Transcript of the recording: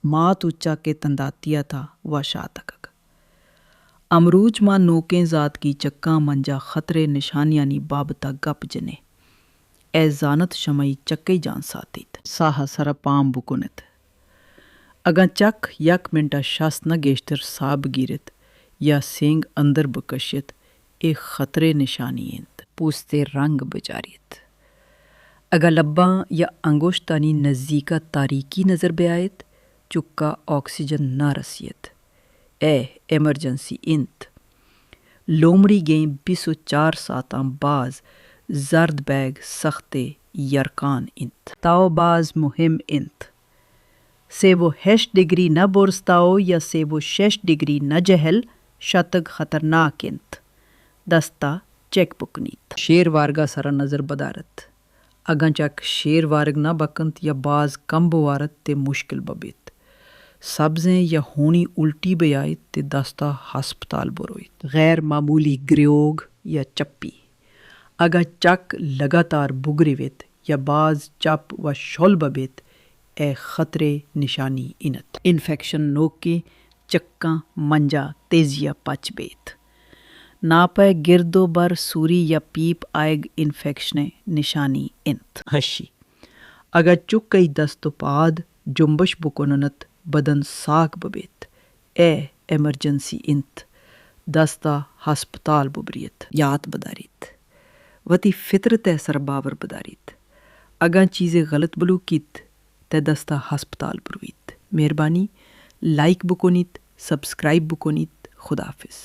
مات و چک ء تنداتیا تھا وش آتکگ۔ امروچ ما نوکیں زاتکی چکاں منجا خطرے نشانیانی بابتا گپ جنیں۔ اے زانت شمئی چکئی جان ساتیت۔ ساہ ء سرا پام بکنت۔ اگاں چک یک منٹا شست نہ گیشتر ساہ بگیرت یا سینگ اندر بکشیت، اے خطرے نشانی انت۔ پوستے رنگ بچاریت۔ اگاں لباں یا انگوشتانی نزیکا تاریکی نظر بیایت، چکا آکسیجن نہ رسیت، اے ایمرجنسی انت۔ لومڑیگیں بیس و چار ساعتاں باز زرد بیگ سخت یرکان انت۔ تاؤ باز مہم انت۔ سے و ہشت ڈگری نہ برز تاؤ یا سے و شش ڈگری نہ جہل شتگ خطرناک انت۔ دستا چیک بکنیت۔ شیر وارگا سرا نظر بدارت۔ اگاں چک شیر وارگ نہ بکنت یا باز کم بوارت تے مشکل ببیت۔ سبزیں یا ہونی الٹی بیایت تے دستا ہسپتال برویت۔ غیر معمولی گریوگ یا چپی۔ اگاں چک لگاتار بگریویت یا باز چپ و شل ببیت، اے خطرے نشانی انت۔ انفیکشن نوکیں چکاں منجا تیزیا پچ بیت۔ ناپئے گرد و بر سوری یا پیپ آئیگ انفیکشنئے نشانی انت۔ ہشی۔ اگاں چکئی دست و پاد جنبش بکننت، بدن ساک ببیت، اے ایمرجنسی انت، دستا ہسپتال ببریت۔ یات بداریت، وتی فطرتئے سر باور بداریت۔ اگاں چیزے غلط بلوکیت، تہ دستا ہسپتال برویت۔ مہربانی لائک بکنیت، سبسکرائب بکنیت۔ خداحافظ۔